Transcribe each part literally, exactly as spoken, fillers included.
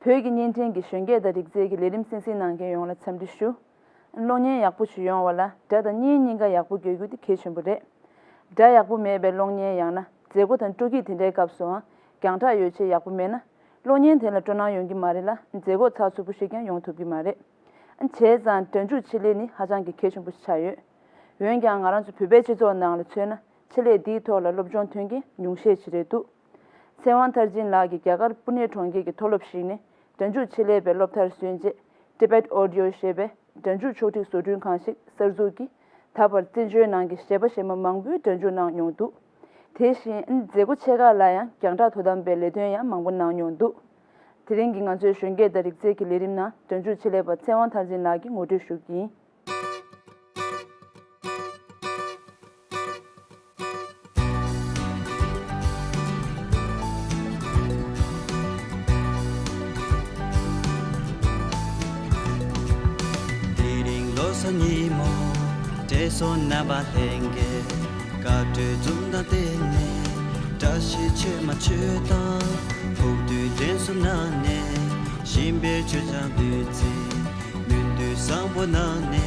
བོད་ཀྱི་བརྙན་འཕྲིན་གྱི་གཞོན་སྐྱེས་དང་རིག་རྩལ་གྱི་ལས་རིམ་གསན་གཟིགས་གནང་མཁན་ཡོངས་ལ་འཚམས་འདྲི་ཞུ། གློག་བརྙན་ཡག་པོ་ཞིག་ཡོང་བ་ལ་སྒྲ་དང་བརྙན་གཉིས་ཀ་ཡག་པོ་དགོས་རྒྱུ་དེ་གལ་ཆེན་པོ་རེད། སྒྲ་ཡག་པོ་མེད་པའི་གློག་བརྙན་ཡང་ན་མཛད་སྒོ་དང་སྤྲོ་སྐྱིད་དེ་འདྲའི་སྐབས་སུའང་རྒྱང་བསྒྲགས་ཡོ་བྱད་ཡག་པོ་མེད་ན། གློག་བརྙན་དེ་ལ་སྤྲོ་སྣང་ཡོང་གི་མ་རེད་ལ། མཛད་སྒོ་ཚགས་ཚུད་པོ་ཞིག་ཀྱང་ཡོང་ཐུབ་ཀྱི་མ་རེད། བྱས་ཙང་སྒྲ་འཇུག་ཆེད་ལས་ནི་ཧ་ཅང་གི་གལ་ཆེན་པོ་ཞིག་ཆགས་ཡོད། འོན་ཀྱང་ང་རང་ཚོ་བོད་པའི་སྤྱི་ཚོགས་ནང་ལ་མཚོན་ན། ཆེད་ལས་འདིའི་ཐོག་ལ་སློབ་སྦྱོང་ཐོན་མཁན་ཉུང་ཤས་ཤིག་རེད་འདུག་ཚེ་དབང་མཐར་ཕྱིན་ལགས་ཀྱིས་རྒྱ་གར་པུ་ནེ་གྲོང་ཁྱེར་གྱི་མཐོ་སློབ་ཞིག་ནས་སྒྲ་འཇུག་ཆེད་ལས་པའི་སློབ་མཐར་སོན་རྗེས། Tibet Audio ཞེས་པའི་སྒྲ་འཇུག་ཕྱོགས་སྒྲིག་བཟོ་སྐྲུན་ཁང་ཞིག་གསར་འཛུགས་ཀྱིས། ད་བར་བཙན་བྱོལ་ནང་གི་གཞས་པ་གཞས་མ་མང་པོས་སྒྲ་འཇུག་གནང་མྱོང་འདུག་དེ་བཞིན་མཛད་སྒོ་ཆེ་ཁག་ལ་ཡང་རྒྱང་བསྒྲགས་དོ་དམ་པའི་ལས་དོན་ཡང་མང་པོ་གནང་མྱོང་འདུག་དེ་རིང་གི་ང་ཚོའི་གཞོན་སྐྱེས་དང་རིག་རྩལ་གྱི་ལས་རིམ་ནང་སྒྲ་འཇུག་ཆེད་ལས་པ་ཚེ་དབང་མཐར་ཕྱིན་ལགས་ཀྱིས་ངོ་སྤྲོད་ཞུ་གི་ཡིན། དེ་རིང་ལོ་གསར་ཉིན་མོ། བགྲེས་སོང་རྣམ་པ་ལྷན་རྒྱས། དགའ་སྤྲོའི་འཛུམ་མདངས་བསྟན་ནས། བཀྲ་ཤིས་བྱེ་མ་མཆོད་དང་། ཕུགས་འདུན་དྲན་གསོ་གནང་ནས། ཞིམ་པའི་མཆོད་ཆང་བདུད་རྩི། མུན་དུས་བཟང་པོ་གནང་ནས།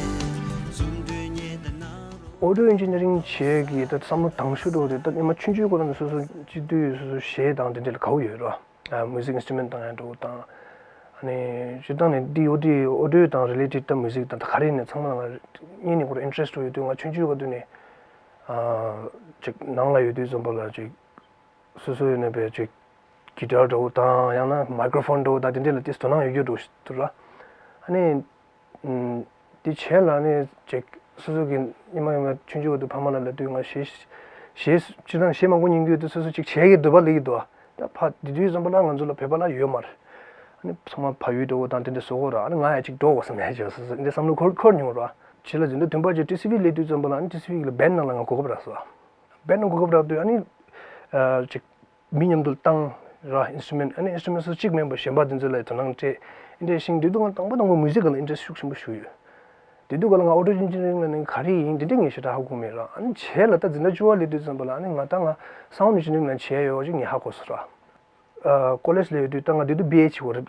འཛུམ་དྲུད་ཉེ་ལྟ་གནང་རོགས། Audio Engineering བྱེད་ཀྱི་ད་བསམ་བློ་དང་ཤོས་འགྲོ་དེ་ད་སྔོན་མ་ཆུང་ཆུང་ཁོ་རང་ཚོ་སོ་སོ་སྤྱི་འཐུས་སོ་སོ་གཞས་དང་དེ་འདྲ་ལ་དགའ་བོ་ཡོད་ར། ཨ། Music Instrument དང་ཡང་འགྲོ་དང་། ཨ་ནི་སྤྱིར་བཏང་ནས་འདི་Audio Audio དང་Related ད་Music དང་ད་ག་རེ་ནས་ཚང་མ་ལ་གཉིས་ནས་ཁོ་རང་Interest ཡོད་དུས། ང་ཆུང་ཆུང་ག་དུས་ནས། ཨ། ཅིག་ནང་ལ་ཡོད་དུས་ཙམ་པ་ལ་ཅིག་སོ་སོ་ཡོད་ནས་པའི་ཅིག་Guitar འགྲོ་དང་ཡང་ན་Microphone འགྲོ་དང་དེ་འདྲ་ལ་ཏིས་དོ་སྣང་ཡོད་རྒྱུ་འགྲོ་ཞིག་འདུག་ར། ཨ་ནི། ཨུམ། དེ་བྱས་ལ་ནི་ཅིག་སོ་སོ་གི་ཉི་མ་ཉི་མ་ཆུང་ཆུང་དུ་ཕ་མ་ལ་ལབ་དུས། ང་གཞས་གཞས་སྤྱིར་བཏང་གཞས་མང་པོ་ཉན་གྱི་ཡོད་དུས་སོ་སོ་ཅིག་བྱེད་ཀྱི་འདོད་པ་སླེབས་ཀྱི་འདུག་ད་ཕ་དེ་དུས་ཙམ་པ་ལ་ང་ཚོ་ལ་བོད་པ་ལ་ཡོད་མ་རེད། ཨ་ནི་ཚང་མ་ཕ་ཡུལ་འགྲོ་དང་དེ་འདྲ་བཟོ་གོ་ར། ཨ་ནི་ང་ཡང་ཅིག་འགྲོ་དགོས་བསམ་ཡ་ཅིག་སོ་སོ་འདི་བསམ་བློ་འཁོར་འཁོར་མྱོང་ར། བྱས་ལ་རྗེས་ལ་བདུན་པ་ཅིག་ཊི་སི་ཝི་སླེབས་དུས་ཙམ་པ་ལ། ཨ་ནི་ཊི་སི་ཝི་ལ་བེན་ནང་ལ་ང་གོ་སྐབས་རག་སོང་། བེན་ནང་གོ་སྐབས་རག་དུས་ཨ་ནི། ཨ། ཅིག་མི་མཉམ་དུ་བཏང་ར། Instrument ཨ་ནི་Instrument སོ་སོ་གཅིག་མིན་པ་གཞན་པ་དེ་ཚོ་ལ་དོ་སྣང་སྤྲད། འདི་འདྲ་ཞིག་དུས་དུས་ང་དང་པོ་དང་པོ་Music ལ་Interest ཤུགས་ཆེན་པོ་ཞུགས་ཡོད། དེ་དུས་ག་ལ་ང་Audio Engineering ལ་ནི་ག་རེ་ཡིན་འདི་འདྲ་ངས་ཞེ་དྲག་ཧ་གོ་མེད་ར། ཨ་ནི་བྱས་ལ་ད་འཛིན་གྲྭ་བཅུ་པ་སླེབས་དུས་ཙམ་པ་ལ་ཨ་ནི་ང་ད་ང་Sound Engineering ལ་བྱས་ཡོད་ཅིག་ངས་ཧ་གོ་སོང་ར། ཨ། ཀོ་ལེཇ་ལ་ཡོད་དུས་ད་ང་དེ་དུས་བི་ཨེ་བྱེད་དགོས་རེད།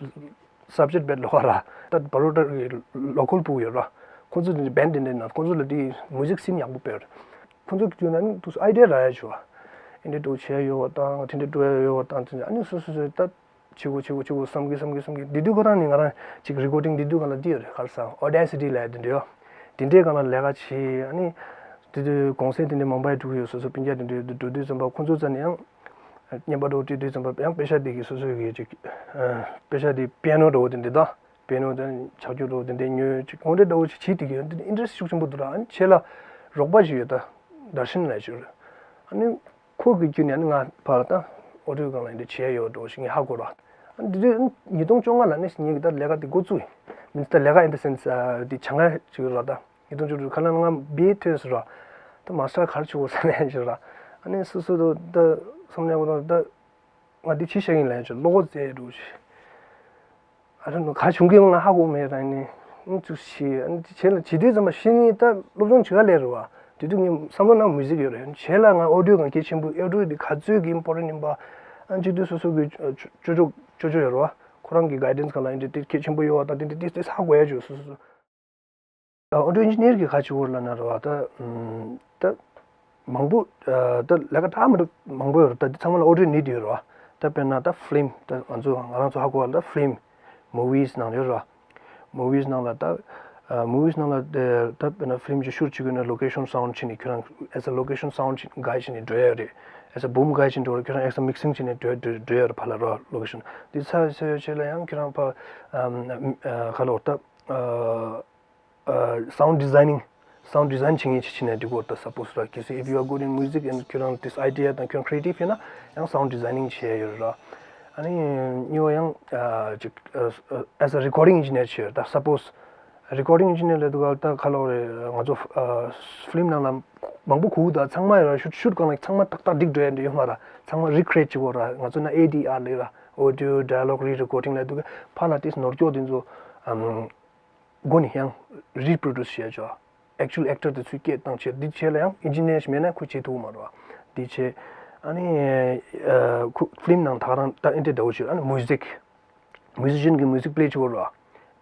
Subject དཔེ་ལོགས་ཀ་ར། ད་བར་རོ་ཊར་གི་ལོ་ཀལ་ཕྲུ་གུ་ཡོད་ར། ཁོང་ཚོ་དེ་བེན་དེ་འདྲ་ན་ཁོང་ཚོ་ལ་དེ་Music Scene ཡག་པོ་དཔེ་ཡོད་རེད། ཁོང་ཚོ་གི་ན་ནི་དུས་སུ་ཨའི་ཌི་ཡ་རག་ཡ་བྱུང་བ། ཨེ་འདྲ་འགྲོ་བྱས་ཡོད་བ་དང་དེ་འདྲ་འགྲོ་ཡ་ཡོད་བ་དང་དེ་འདྲ། ཨ་ནི་སོ་སོ་སོ་ད་བྱེད་དགོས་བྱེད་དགོས་བྱེད་དགོས་བསམ་གི་བསམ་གི་བསམ་གི། དེ་དུས་ཁོ་རང་ནི་ང་རང་ཅིག་རི་ཀོར་ཌིང་དེ་དུས་ག་ལ་དེ་ཡོད་རེད། ག་རེ་ཟེར་Audacity ལབ་ཡ་དེ་འདྲ་ཡོད། དེ་འདྲའི་སྒང་ལ་ལས་ཀ་བྱས། ཨ་ནི་དེ་དུས་གུང་སེང་དེ་འདྲ་མང་པོ་ཡ་འགྲོ་གི་ཡོད། སོ་སོ་སྤུན་ཀྱག་དེ་འདྲ་འགྲོ་དུས་ཙམ་པ་ཁོང་ཚོ་རྩ་ནས་ཡང་བརྙན་པར་འགྲོ་བྲིས་དུས་ཙམ་པ་ཡང་པེ་ཤ་དེ་གི་སོ་སོ་གི་ཅིག་པེ་ཤ་དེ་པི་ཡ་ནོ་འདྲ་བོ་དེ་འདྲ་དང་། པི་ཡ་ནོ་དང་ཕྱག་རྒྱུ་འདྲ་བོ་དེ་འདྲ་ཉོས་ཅིག་འོ་འདྲ་འདྲ་བོ་ཅིག་བྱེད་དེ་གི་ཡོད། འདི་Interest ཤུགས་ཆེན་པོ་འདུག་ར། ཨ་ནི་ཁྱེད་ལ་རོགས་པ་ཞིག་ཡོད་ད། Darshan ལབ་ཞིག་ཡོད་ར། ཨ་ནི་ཁོ་གི་བརྒྱུད་ནས་ཨ་ནི་ང་ཕར་ད་Audio སྒང་ལ་འདི་བྱས་ཡོད་འདྲ་བོ་ཞིག་ངས་ཧ་གོ་ར། ཨ་ནི་འདི་དུས་ཉིས་སྟོང་བཅོ་ལྔ་ལ་ནི་ངས་ད་ལས་ཀ་འདི་འགོ་བཙུགས་ཡིན། མིན་ད་ལས་ཀ་in the sense ཨ་འདི་བྱ་དགའ་ཞིག་ཡོད་ར། ད་ཉིས་སྟོང་བཅུ་དྲུག་ཁ་ལ་ང་བི་ཨེ་ཐོན་སོང་ར། ད་མ་སི་ཊར་ག་རེ་བྱེད་དགོས་ཟེར་ནས་ཞིག་ར། ཨ་ནི་སོ་སོ་ད་ད་བསམ་ནས་ད་ང་འདི་བྱེད་ཤེས་ཀྱི་ཡིན་ལབ་ཞིག་བློ་ཁོག་བཙལ་འདྲ་བོ་ཞིག་ཨ་ར་ནོ་ག་བྱུང་གི་ང་ཧ་གོ་མེད་ར་ནི། ཨུ་ཚུགས་ཤི། ཨ་ནི་བྱས་ལ་བྱེད་དུས་ཙམ་པ་ཤི་ནི་ད་སློབ་སྦྱོང་བྱེད་ག་ལས་རེད་བ། དེ་དུས་ངའི་བསམ་བློ་ནང་Music ཡོད་རེད། བྱས་ལ་ང་Audio སྒང་གལ་ཆེན་པོ། Audio འདི་ག་ཚོད་ཀྱི་important ཡིན་པ། ཨ་གཅིག་དུས་སོ་སོ་གི་ཅོ་ཅོ་ཅོ་ཅོ་ཡོད་རེད་བ། ཁོ་རང་གི་guidance སྒང་ལ་ཨ་འདི་དེ་གལ་ཆེན་པོ་ཡོད་བ་དང་དེ་འདི་དེ་དེ་ཧ་གོ་ཡ་ཅོ་སོ་སོ་སོ། Audio Engineer གི་ག་ཅིག་བོར་ལ་ན་ར་བ་ད། ད་མང་པོ་ད་ལས་ཀ་གྲ་མི་འདུག་མང་པོ་ཡོད་ར། ད་འདི་ཚང་མ་ལ་Audio need ཡོད་ར་བ། ད་དཔེར་ན་ད་Film ད་ང་ཚོ་ང་རང་ཚོ་ཧ་གོ་བ་ལ་ད་Film Movies ནང་ཡོད་ར། Movies ནང་ལ་ད་Movies ནང་ལ་ད་དཔེར་ན་Film ཅིག་shoot བྱེད་དགོས་ན་location sound བྱས་ནས་ཁྱོད་རང་as a location sound guy བྱས་ནས་འགྲོ་ཡ་རེད། As a boom guy བྱས་ནས་འགྲོ་ར། ཁྱོད་རང་as a mixing བྱས་ནས་འགྲོ་འགྲོ་འགྲོ་ཡ་རེད་ཕ་ལ་ར་location། འདི་ཚ་ཚ་ཡོད་བྱས་ལ་ཡང་ཁྱོད་རང་ཕ་ག་ལོ་ད། ཨ། Sound Designing Sound Design བྱེད་མཁན་ཅིག་བྱས་ན་འགྲིག་གོ་ད་suppose ར། གལ་སྲིད་if you are good in music and ཁྱོད་རང་this idea དང་ཁྱོད་རང་creative ཡིན་ན་ཡང་Sound Designing བྱེད་ཡ་ཡོད་རེད་ར། ཨ་ནི་གཉིས་པ་ཡང་ཨ་ཅིག་ཨ་as a recording engineer བྱེད་ཡོད་ད། Suppose recording engineer ལབ་དུས་ག་ད་ག་ལོ་རེད། ང་ཚོ་ཨ་Film ནང་ལ་མང་པོ་གོ་གི་ད། ཚང་མ་ཡོད་ར། shoot shoot སྒང་ལ་ཚང་མ་ཏག་ཏག་འགྲིག་འགྲོ་ཡ་འདྲ་ཡོད་མ་ར། ཚང་མ་recreate བྱེད་དགོས་ར། ང་ཚོ་ན་A D R ལབ་ར། Audio Dialogue Re-recording ལབ་དུས་ག་ཕ་ལ་ཏིས་ནོར་སྐྱོག་དེ་ཚོ་ཨམ། སྒོ་ནས་ཡང་reproduce བྱས་ཆོག actual actor དེ་ཚོས་སྐད་བཏང་བྱས། འདི་བྱས་ལ་ཡང་engineer ཞིག་མེད་ན་ཁོ་བྱེད་ཐུབ་མ་རེད་བ། འདི་བྱས། ཨ་ནི་ཨ་ཁོ་Film ནང་ད་ག་རང་ད་ཨེ་འདྲ་འདྲ་བོ་བྱས། ཨ་ནི་music མུ་ཟི་ཤན་གྱིས་མུ་ཟིག་པི་ལེ་བྱེད་དགོས་རེད་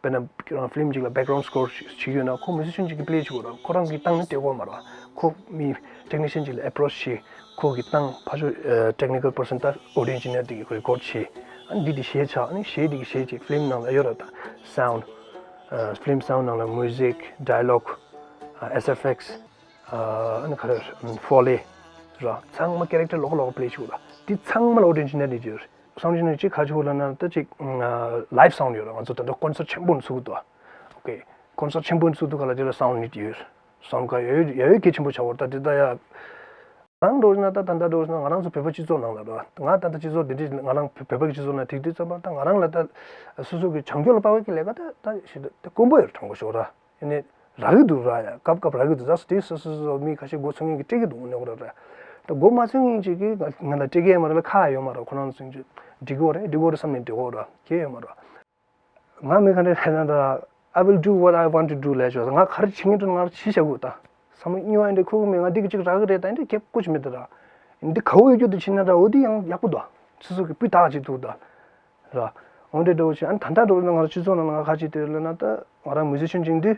བ། དཔེར་ན་ཁྱོད་རང་ཕི་ལིམ་ཅིག་ལ་བེག་གྷ་རའུན་སི་ཀོར་བྱེད་ཀྱི་ཡོད་ན་ཁོ་མུ་ཟི་ཤན་ཅིག་གིས་པི་ལེ་བྱེད་དགོས་རེད། ཁོ་རང་གིས་བཏང་ན་འགྲིག་གི་མ་རེད་བ། ཁོ་མི་ཊེག་ནི་ཤན་ཅིག་ལ་ཨེ་པྲོ་ཆི་བྱེད། ཁོ་གིས་བཏང་ཕར་ཕྱོགས་ཊེག་ནི་ཀལ་པར་སོན་ད་ཨོ་ཌི་ཡོ་ཨིན་ཇི་ནི་ཡར་དེ་གིས་རི་ཀོཌ་བྱེད། ཨ་ནི་འདི་དེ་གཞས་ཆགས། ཨ་ནི་གཞས་དེ་གི་གཞས་ཅིག་ཕི་ལིམ་ནང་ལ་ཡོད་རེད་ད། སའུན་ཌི། ཕི་ལིམ་སའུན་ཌི་ནང་ལ་མུ་ཟིག་ཌའི་ལོག་ཨེས་ཨེཕ་ཨེགས། ཨ་ནི་ག་རེ་ཕོ་ལེ་ར་ཚང་མ་ཀེ་རེག་ཊར་ལོགས་ཀ་ལོགས་ཀ་པི་ལེ་བྱེད་དགོས་ར། དེ་ཚང་མ་ལ་ཨོ་ཌི་ཡོ་ཨིན་ཇི་ནི་ཡར་དེ་བྱེད་རེད། སའུན་ཌི་ཨིན་ཇི་ནི་ཡར་གཅིག་ག་རེ་བྱེད་དགོས་ལབ་ན་ད་གཅིག་ལའིབ་སའུན་ཌི་ཡོད་ར། ང་ཚོ་ད་ལྟ་ཀོན་སར་ཊི་ཆེན་པོ་ཚུགས་འདུག་ཨོ་ཁེ། ཀོན་སར་ཊི་ཆེན་པོ་ཚུགས་འདུག་ག་ལ་དེ་ལ་སའུན་ཌི་ནི་ཡར་དེ་ཡོད། སའུན་ཌི་ག་ཡོད་ཡོད་ཡོད་གལ་ཆེན་པོ་ཆགས་པ་རེད། ད་དེ་ད་ཡ་ང་རང་འདྲ་བོ་ཞིག་ན་ད་ད་ལྟ་འདྲ་བོ་ཞིག་ན་ང་རང་ཚོ་བོད་པ་སྤྱི་ཚོགས་ནང་ལ་ར། ང་ད་ལྟ་སྤྱི་ཚོགས་འདི་འདྲ་ང་རང་བོད་པ་གི་སྤྱི་ཚོགས་ནང་ཐིག་དུས་ཙམ་པ་ད་ང་རང་ལ་ད་སོ་སོ་གི་བྱང་ཆུབ་ལ་དཔག་པའི་གི་ལས་ཀ་ད་ད་ཞིག་ད་དཀོན་པོ་ཡོད་དྲང་པོ་ཞོག་ར། ཡིན་ནའི་རག་གི་འདུག་ར། ཡ་སྐབས་སྐབས་རག་གི་འདུག་ར། དེ་སོ་སོ་སོ་མི་ཁ་ཤས་མགོ་ཚོས་མཁན་གྱིས་སྤྲད་ཀྱི་འདུག་ནས་གོ་ར་ར། ད་མགོ་མ་ཚོས་མཁན་ཅིག་གིས་ང་ང་ལ་སྤྲད་ཀྱི་ཡོད་མ་རེད་ལ། ཁག་ཡོད་མ་རེད། ཁོ་རང་ཚོ་ཚོས་འགྲིག་གི་རེད་འགྲིག་གི་རེད་བསམ་ནས་འགྲིག་གི་རེད། ཁྱད་ཡོད་མ་རེད། ང་མི་ག་འདྲ་རེད་ན་ད། I will do what I want to do ལས་ཆོག་ང་ག་རེ་བྱེད་ངེས་འདུག་ང་བྱེད་བཞག་དགོས་ད། བསམ་བློ་རྙིང་བ་འདྲ་ཁུག་མེད། ང་འདི་གི་ཅིག་རག་གི་རེད་ད་འདི་གེབ་ཀོ་ཅི་མེད་ད་ར། འདི་ག་བོ་ཡོད་རྒྱུ་དུ་ཕྱིན་ན་ད་འོ་འདི་ཡང་ཡག་པོ་འདུག་སོ་སོ་གི་སྤུས་དག་ཅིག་འདུག་ད། ར། འོ་འདྲ་འདྲ་བོ་ཞིག་ཨ་ནི་ད་ལྟ་འགྲོ་ན་ང་རང་སྤྱི་ཚོགས་ནང་ལ་ང་ག་ཅིག་ལྟོས་ལབ་ན་ད་ང་རང་མུ་ཟི་ཤན་ཅིག་འདི།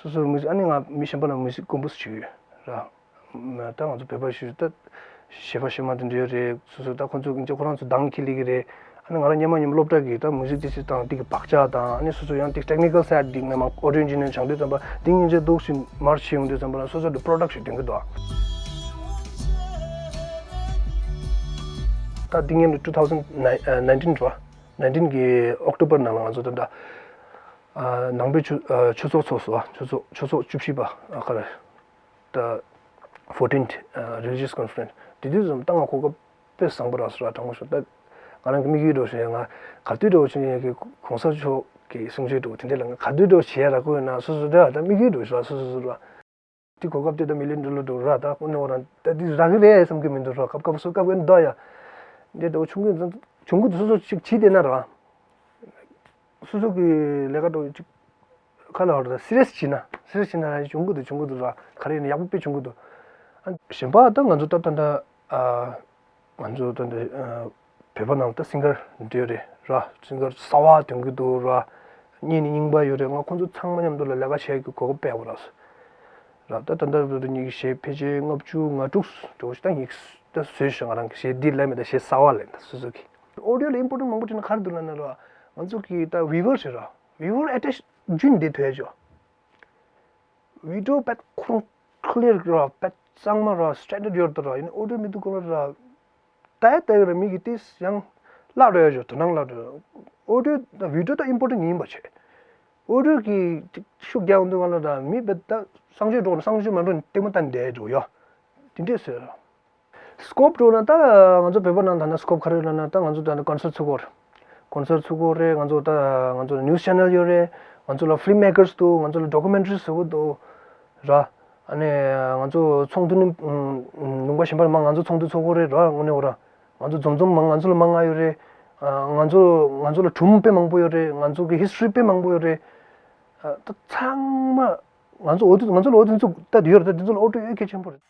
སོ་སོ་མུ་ཟིག་ཨ་ནི་ང་མི་གཞན་པ་ལ་མུ་ཟིག་ཀོམ་པོ་སི་བྱེད་ཀྱི་ཡོད་ར། ད་ང་ཚོ་བོད་པ་ཞིག་ད་གཞས་པ་གཞས་མ་དེ་འདྲ་ཡོད་རེད། སོ་སོ་ད་ཁོང་ཚོ་ཁོང་ཚོ་ཁོ་རང་ཚོ་གདངས་ཁྱེར་ལེ་གི་རེད། ཨ་ནི་ང་རང་སྔོན་མ་སྔོན་མ་སློབ་གྲྭ་གི་ད་མུ་ཟིག་དེ་སི་དང་དེ་གི་བག་ཆགས་དང་ཨ་ནི་སོ་སོ་ཡང་དེ་ཊེག་ནི་ཀལ་སའི་ཌི་དེ་ནས་མ་ཨོ་ཌི་ཡོ་ཨིན་ཇི་ནི་ཡར་སྦྱང་དུས་ཙམ་པ་དེ་སྔོན་ཆད་འདུག་སེ་མར་ཕྱིན་ཡོང་དུས་ཙམ་པ་ལ་སོ་སོ་དེ་པྲོ་ཌག་ཞིག་འདོན་གི་འདུག་ད་དེ་སྔོན་two thousand nineteen རེད་བ། nineteen གི་ཨོག་ཊོ་བར་ནང་ལ་ང་ཚོ་ད་ལྟ་ནང་པའི་ཆོས་ཆོས་ཚོགས་ཚོགས་སོ། ཆོས་ཚོགས་ཆོས་ཚོགས་བཅུ་བཞི་པ་ཨ་ཁ་རེད། ད་fourteenth religious conference དེ་དུས་ཙམ་ད་ང་གོ་སྐབས་དཔེ་བཟང་པོ་རག་སོང་ར། དྲང་པོ་ཞུ་ད་ང་རང་གི་དམིགས་ཡུལ་འདྲ་བོ་ཞིག་ཡང་ང་ག་དུས་འདྲ་བོ་ཞིག་ཡང་གི་གོང་ས་མཆོག་གི་གསུང་ཆོས་འདྲ་བོ་དེ་འདྲ་ལ་ང་ག་དུས་འདྲ་བོ་བྱེད་ཡ་རག་གི་ཡོད་ན་སོ་སོ་འདྲ་ད་དམིགས་ཡུལ་འདྲ་བོ་ཞིག་ར། སོ་སོ་སོ་ར་དེ་གོ་སྐབས་དེ་ད་མི་ལེན་འགྲོ་ལོ་འགྲོ་ར། ད་ཁོ་ནོ་རང་ད་དེ་རག་གི་རེད་བསམ་གི་མི་འདུག་ར། སྐབས་སྐབས་སུ་སྐབས་ཡོད་འདུག་ཡ། འདི་འདྲ་བོ་ཆུང་གི་ཆུང་གི་དུ་སོ་སོ་ཅིག་བྱེད་བསྡད་ན་ར། སོ་སོ་གི་ལས་ཀ་འདྲ་བོ་ཅིག་ཁ་ལ་བར་དུ་སི་རི་ཡས་བྱས་ན་སི་རི་ཡས་བྱས་ན་ཡང་བྱུང་གི་འདུག་བྱུང་གི་འདུག་ར། ག་རེ་ཡིན་ན་ཡག་པོ་དཔེ་བྱུང་གི་འདུག་ཨ་གཞན་པ་ད་ང་ཚོ་ད་ད་ད་ཨ་ང་ཚོ་ད་ད་ཨ་བོད་པ་ནང་ད་སིང་གར་འདྲ་རེད་ར། སིང་གར་གསར་བ་ཐོན་གི་འདུག་ར། རྙིང་ནས་རྙིང་པ་ཡོད་རེད། ང་ཁོང་ཚོ་ཚང་མ་མཉམ་དུ་ལ་ལས་ཀ་བྱེད་ཀྱི་གོ་སྐབས་སྤྲད་པ་ར། ར་ད་ད་ད་ད་ད་ཉིད་ཀྱི་གཞས་ཕལ་ཆེར་ལྔ་བཅུ་ང་དྲུག་འདྲ་བོ་ཞིག་ད་ཉིད་ད་བཟོས་ཤག་ང་རང་གི་གཞས་འདི་ལས་མེད་ད་གཞས་གསར་བ་ལས་ད་སོ་སོ་གི་ཨོ་ཌི་ཡོ་ལ་ཨིམ་པོར་ཊེན་ཊི་མང་པོ་བྱས་ན་ག་རེ་འདུག་ལབ་ན་ར། ང་ཚོ་གི་ད་ཝི་ཝར་ཞིག་ར། ཝི་ཝར་ཨེ་ཊེཆ་རྒྱུན་འདི་ཐོས་ཆོག་བི་ཌི་ཡོ་དཔེ་ཁོ་རང་ཁི་ལི་ཡར་ར། དཔེ་གཙང་མ་ར། སི་ཊན་ཌར་ཌི་ཡོད་ར། ཡིན་ཨོ་ཌི་ཡོ་མི་འདུག་གོ་ར། ད་ད་ར་མི་གི་ཏིས་ཡང་བརླག་འགྲོ་ཡ་ཆོག་དོ་སྣང་བརླག་འགྲོ། ཨོ་ཌི་ཡོ་ད་བི་ཌི་ཡོ་ད་ཨིམ་པོར་ཊེན་ཊི་ཡིན་པ་བྱས། ཨོ་ཌི་ཡོ་གི་ཤུགས་རྒྱག་འདུག་ག་ལ་ད་མི་དཔེ་ད་གསང་སྤྱོད་འགྲོ་ན་གསང་སྤྱོད་མ་འགྲོ་ན་ལྟད་མོ་ལྟ་འདས་འགྲོ་ཡ། དེ་འདྲས་ཟེར་ར། སི་ཀོབ་འགྲོ་ན་ད་ང་ཚོ་བོད་པ་ནང་ད་ན་སི་ཀོབ་ག་རེ་ལབ་ན་ད་ང་ཚོ་ད་ན་ཀོན་སར་ཊི་ཚུགས་ཀྱི་ཡོད་རེད། ཀོན་སར་ཊི་ཚུགས་ཀྱི་ཡོད་རེད། ང་ཚོ་ད་ང་ཚོ་ལ་ནིའུ་སི་ཆེ་ནལ་ཡོད་རེད། ང་ཚོ་ལ་ཕི་ལིམ་མེ་ཀར་སི་འདུག་ང་ཚོ་ལ་ཌོ་ཀུ་མེན་ཊ་རི་བཟོ་གི་འདུག་ར། ཨ་ནི་ང་ཚོ་ཚོགས་འདུ་ནི་ལུང་པ་གཞན་པར་མང་ང་ཚོ་ཚོགས་འདུ་ཚོགས་ཀྱི་ཡོད་རེད་ར། དངོས་གནས་འོ་ར། ང་ཚོ་འཛོམས་འཛོམས་མང་ང་ཚོ་ལ་མང་ང་ཡོད་རེད། ང་ཚོ་ང་ཚོ་ལ་སྒྲུང་དཔེ་མང་པོ་ཡོད་རེད། ང་ཚོ་གི་ཧི་སི་ཊོ་རི་དཔེ་མང་པོ་ཡོད་རེད། ད་ཚང་མ་ང་ཚོ་འོ་དེ་ང་ཚོ་ལ་འོ་དེ་ཚོ་ད་ཡོད་རེད། ད་དེ་ཚོ་ལ་ཨོ་ཊོ་ཡོད་གལ་ཆེན་པོ་རེད།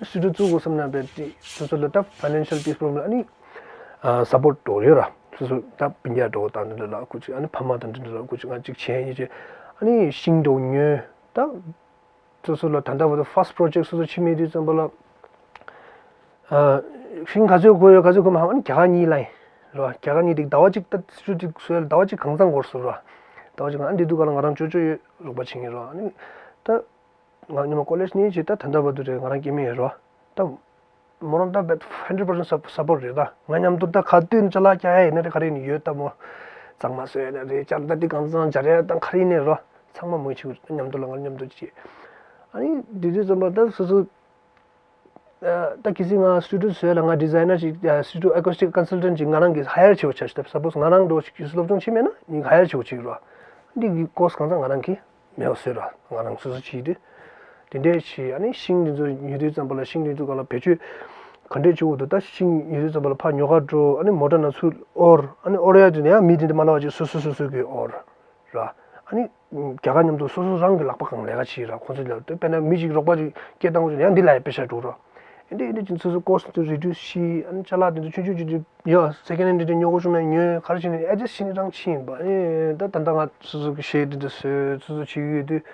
སི་ཊུ་ཌི་ཡོ་བཙུགས་དགོས་བསམ་ན་བས་ཏེ་སོ་སོ་ལ་ད་ཕའི་ནན་ཤལ་ཏིས་པོ་རོབ་ལེམ་ཨ་ནི་ཨ་སཔོར་ཊི་འགྲོ་ཡོད་ར། སོ་སོ་ད་སྤུན་ཀྱག་འགྲོ་དང་འདི་འདྲ་ལ་སྐུ་ཅིག་ཨ་ནི་ཕ་མ་དང་འདི་འདྲ་ལ་སྐུ་ཅིག་ང་ཅིག་བྱས་ཡིན་ཅེས་ཨ་ནི་ཤིང་འགྲོ་ཉོས་ད། སོ་སོ་ལ་ད་ལྟ་བར་དུ་ཕར་སི་ཊི་པོ་རོ་ཇེག་ཊི་སོ་སོ་ཕྱི་མིག་དུས་ཙམ་པ་ལ་ཨ་ཤིང་ག་ཚོད་དགོས་ཡོད་ག་ཚོད་དགོས་མ་ཧ་ཨ་ནི་རྒྱ་གར་གཉིས་ལ་ཡིན་ར། རྒྱ་གར་གཉིས་དེ་ཟླ་བ་གཅིག་ད་སི་ཊུ་ཌི་ཡོ་བཟོས་ལ་ཟླ་བ་གཅིག་གང་ཚང་འགོར་སོང་ར། ཟླ་བ་གཅིག་ཨ་ནི་འདི་དུས་ག་ལ་ང་རང་ཅོ་ཅོ་ཡོད་རོགས་པ་བྱེད་ངེས་ར། ཨ་ནི་ད། ང་ཉི་མ་ཀོ་ལེཇ་ནས་བྱས་ད་ད་ལྟ་བར་དུ་རེད། ང་རང་སྐྱེ་དམན་ཡིན་རོ། ད་མོ་རང་ད་བེད་ཧན་ཌེ་རེད་པར་སེན་ཊི་སཔོར་ཊི་རེད། ད་ང་མཉམ་དུ་ད་ག་དུས་ཅ་ལག་རྒྱག་ཡ་ཡིན་ན་རེད། ག་རེ་ཡིན་ཡོད་ད་མོ། གཙང་མ་བཟོས་ཡ་ན་རེད། ཅ་ལག་ད་འདི་གང་ཚང་སྦྱར་ཡ་ད་ག་རེ་ཡིན་ནའི་རོ། ཚང་མ་མོས་བྱེད་མཉམ་དུ་ལ་ང་མཉམ་དུ་བྱེད། ཨ་ནི་དེ་དུས་ཙམ་པ་ད་སོ་སོ། ད་གལ་སྲིད་ང་སི་ཊུ་ཌི་ཡོ་བཟོས་ལ་ང་ཌི་ཛའི་ནར་ཞིག་སི་ཊུ་ཌི་ཡོ་ཨེ་ཀོ་སི་ཊིག་ཀོན་སལ་ཊན་ཊ་ཞིག་ང་རང་གིས་ཧ་ཡར་བྱེད་པ་བྱ་ཞིག་ད་སཔོ་ཟི་ང་རང་འགྲོ་ཞིག་སློབ་སྦྱོང་བྱེད་མེད་ན་ངས་ཧ་ཡར་བྱེད་པ་བྱེད་རོ། འདི་གི་ཀོ་སི་གང་ཚང་ང་རང་གིས་མེད་པ་བཟོས་ར། ང་རང་སོ་སོ་བྱེད་དུས། དེ་འདྲས་བྱས་ཨ་ནི་ཤིང་འདི་ཚོ་ཉོ་དུས་ཙམ་པ་ལ་ཤིང་འདི་ཚོ་ག་ལ་བེད་སྤྱོད་ག་འདྲས་བྱེད་དགོས་འདུག་ད་ཤིང་ཉོ་དུས་ཙམ་པ་ལ་ཕར་ཉོ་ག་འགྲོ། ཨ་ནི་མོ་ཊ་ནང་ཚུར་དབོར། ཨ་ནི་དབོར་ཡ་དུས་ནས་ཡང་མི་དེ་འདྲ་མ་ལབ་པ་ཅིག་སོ་སོ་སོ་སོ་གིས་དབོར་ར། ཨ་ནི་རྒྱ་གར་མཉམ་དུ་སོ་སོ་རང་གི་ལག་པ་གང་ལས་ཀ་བྱེད་ར། ཁོང་ཚོ་ལ་དཔེར་ན་མི་ཞིག་རོགས་པ་ཅིག་སྐད་བཏང་དགོས་ཡང་འདི་ལ་ཡང་པེ་ཤ་འགྲོ་ར། ཨེ་འདྲ་ཨེ་འདྲ་ཅིག་སོ་སོ་ཀོ་སི་ཊི་རི་ཌིའུ་སི་བྱས། ཨ་ནི་ཅ་ལག་དེ་ཚོ་ཆུང་ཆུང་ཆུང་ཆུང་ཡ་སེ་ཀེན་ཧེན་ཌི་དེ་ཉོ་དགོས་བྱུང་ན་ཉོས། ག་རེ་བྱས་ནས་ཨེ་ཌ་ཇསི་བྱས་ནས་རང་ཕྱིན་ཡིན་པ། ཨེ་ད་ད་ལྟ་ང་སོ་སོ་གི་གཞས་དེ་ཚོ་བཟོས། སོ་སོ་བྱེད་ཀྱི་ཡོད་དུས།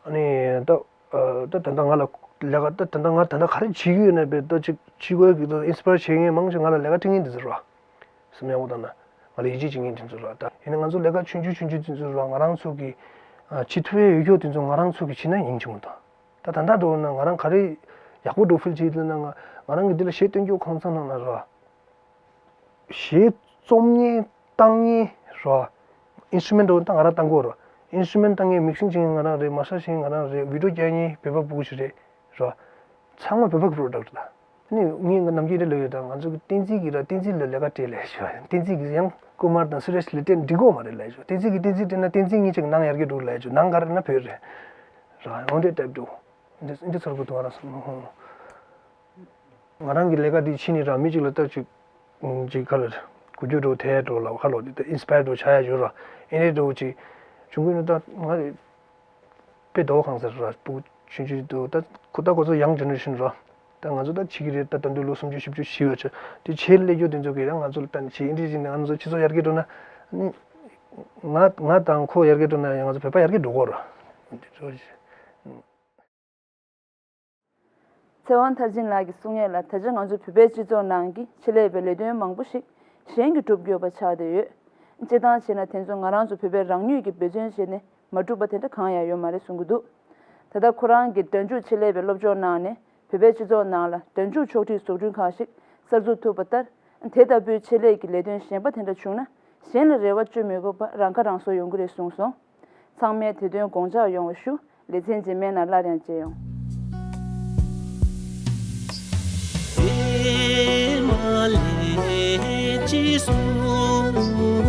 ཨ་ནི་ད་ད་ད་ལྟ་ང་ལ་ལས་ཀ་ད་ད་ལྟ་ང་ད་ལྟ་ག་རེ་བྱེད་ཀྱི་ཡོད་ན་བས་ད་ཅིག་བྱེད་དགོས་ཀྱི་འདུག་ཨིན་སི་པ་ཡར་བྱེད་མཁན་མང་ཆེ་ང་ལ་ལས་ཀ་སྤྲད་མཁན་དེ་ཚོ་རེད་བ། སེམས་ཡག་པོ་བཏང་ན་ང་ལ་ཡིད་ཆེས་བྱེད་མཁན་དེ་ཚོ་རེད་བ། ད་ཡིན་ན་ང་ཚོ་ལས་ཀ་ཆུང་ཆུང་ཆུང་ཆུང་དེ་ཚོ་རེད་བ། ང་རང་ཚོ་གི་ཨ་བྱེད་ཐུབ་ཡས་ཡོད་ཀྱོག་དེ་ཚོ་ང་རང་ཚོ་གི་བྱེད་ན་ཡིན་ཆུང་དང་། ད་ད་ལྟ་འགྲོ་ན་ང་རང་ག་རེ་ཡག་པོ་འགྲོ་ཕིལ་བྱེད་ལ་ན། ང་ང་རང་གི་འདི་ལ་གཞས་སྟོན་རྒྱུ་ཁང་ཚང་ནང་ན་ར། གཞས་རྩོམ་མཁན་བཏང་མཁན་ར། ཨིན་སི་ཊུ་མེན་ཊལ་ད་ང་རང་བཏང་གོ་ར། ཨིན་སི་ཊུ་མེན་ཊལ་བཏང་མཁན་མིག་སིང་བྱེད་མཁན་ང་རང་རེད། མ་སྟར་བྱེད་མཁན་ང་རང་རེད། བི་ཌི་ཡོ་རྒྱག་མཁན་བོད་པ་བུ་ཞིག་རེད་ར། ཚང་མ་བོད་པ་གི་པོ་རོ་ཌག་ཊི་ལ། ནི་ངས་ང་ནམ་རྒྱུན་རེ་ལབ་ཡོད། ད་ང་ཚོ་གི་བསྟན་འཛིན་གྱིས་ར། བསྟན་འཛིན་ལ་ལས་ཀ་སྤྲད་ལས་ཞུ་བ། བསྟན་འཛིན་གྱིས་ཡང་ཀུ་མར་དང་སུ་རེཤ་ལ་སྤྲད་འགྲིག་གོ་མ་རེད་ལས་ཞུ། བསྟན་འཛིན་གྱིས་བསྟན་འཛིན་སྤྲད་ན་བསྟན་འཛིན་གཉིས་ཆ་གི་ནང་ཡར་རྒྱས་འགྲོ་ལས་ཞུ། ནང་ག་རེ་ན་བོད་རེད་ར། འོན་ཏེ་ཏེབ་འགྲོ། འདི་འདི་ཚོར་གོ་དུ་བ་ར་སོང་། ང་རང་གི་ལས་ཀ་འདི་ཕྱི་ནས་ར་མི་གཅིག་ལ་ལྟ་ཅིག་ཅིག་ཁ་ལ་གོ་རྒྱུ་འགྲོ་དེ་འགྲོ་ལ་ཁ་ལོ་འདི་ད་ཨིན་སི་པ་ཡར་འགྲོ་ཆགས་ཡ་ཡོད་ར། ཨེ་ནས་འགྲོ་ཅིག་བྱུང་གི་ནི་ད་ང་རེད། དཔེ་དོ་གང་ཟེར་ར་སྤུ་གུ་ཆུང་ཆུང་དུ་ད་ཁོ་ད་ཁོ་ཚོ་ཡང་ཇེ་ནེ་རེ་ཤན་ར། ད་ང་ཚོ་ད་ཕྱི་གི་རེད། ད་ད་འདུག་ལོ་སུམ་ཅུ་བཞི་བཅུ་ཞིག་ཡོད་ཆ་དེ་ཆེ་སླེབས་རྒྱུ་དེ་ཚོ་གི་ར་ང་ཚོ་ལ་ད་ནི་ཆེ་ཨིན་དྲི་ཅིག་ནི་ང་ཚོ་སྤྱི་ཚོགས་ཡར་རྒྱས་འགྲོ་ན་ནི་ང་ང་དང་ཁོ་ཡར་རྒྱས་འགྲོ་ན་ཡང་ང་ཚོ་བོད་པ་ཡར་རྒྱས་འགྲོ་གོ་ར། འདི་ཚོ་ཞིག་ཚེ་དབང་མཐར་ཕྱིན་ལགས་ཀྱིས་གསུང་ཡས་ལ། ད་ཆ་ང་ཚོ་བོད་པའི་སྤྱི་ཚོགས་ནང་གི་ཆེད་ལས་པའི་ལས་དོན་མང་པོ་ཞིག་གཞན་གྱིས་སྒྲུབ་དགོས་པ་ཆགས་བསྡད་ཡོད། སྤྱིར་བཏང་བྱས་ན་དེ་ཚོ་ང་རང་ཚོ་བོད་པའི་རང་ནུས་ཀྱིས་འབད་བརྩོན་བྱས་ནས་མ་སྒྲུབ་པ་དེ་འདྲ་གང་ཡང་ཡོད་མ་རེད་གསུང་གི་འདུག་ད་ལྟ་ཁོ་རང་གིས་སྒྲ་འཇུག་ཆེད་ལས་པའི་སློབ་སྦྱོང་གནང་ནས་བོད་པའི་སྤྱི་ཚོགས་ནང་ལ་སྒྲ་འཇུག་ཕྱོགས་སྒྲིག་བཟོ་སྐྲུན་ཁང་ཞིག་གསར་འཛུགས་ཐུབ་པ་ལྟར། དེ་ལྟ་བུའི་ཆེད་ལས་ཀྱི་ལས་དོན་གཞན་པ་དེ་འདྲ་བྱུང་ན་གཞན་ལ་རེ་བ་བཅོལ་མི་དགོས་པར་རང་ཁ་རང་གསོ་ཡོང་གི་རེད་གསུངས་སོང་། ཚང་མས་དེ་དོན་དགོངས་འཇགས་ཡོང་བ་ཞུ། ལེ་ཚན་རྗེས་མའི་ནང་སླར་ཡང་མཇལ་ཡོང་། ཧེ་མ་ལས་ཅི་སོང་